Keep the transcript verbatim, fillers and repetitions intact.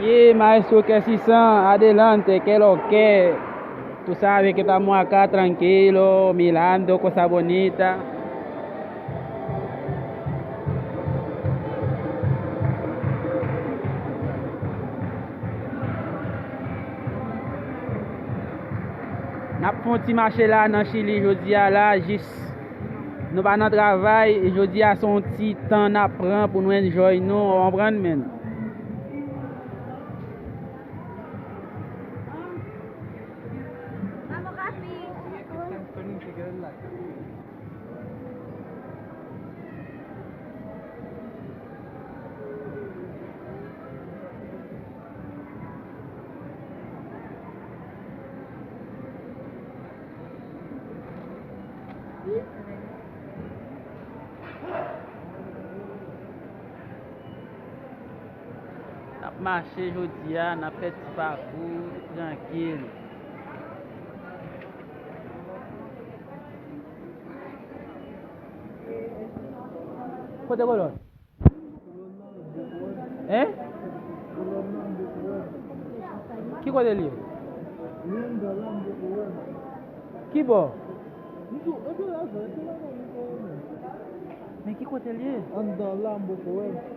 E maestro, que si son adelante, que lo que. Tú sabes que estamos acá tranquilo, mirando, cosa bonita. N ap fè yon ti mache la nan Chili jodi a la, jis nou pa nan travay, jodi a se yon ti tan n ap pran pou nou enjoy nou, w konprann, menn? N ap mache jodi a, n ap fè ti pakou, trankil. Kote kolòn? Hein? Ki kote l ye? Ki bò? Men ki kote l ye? Anndan la, m poko wè.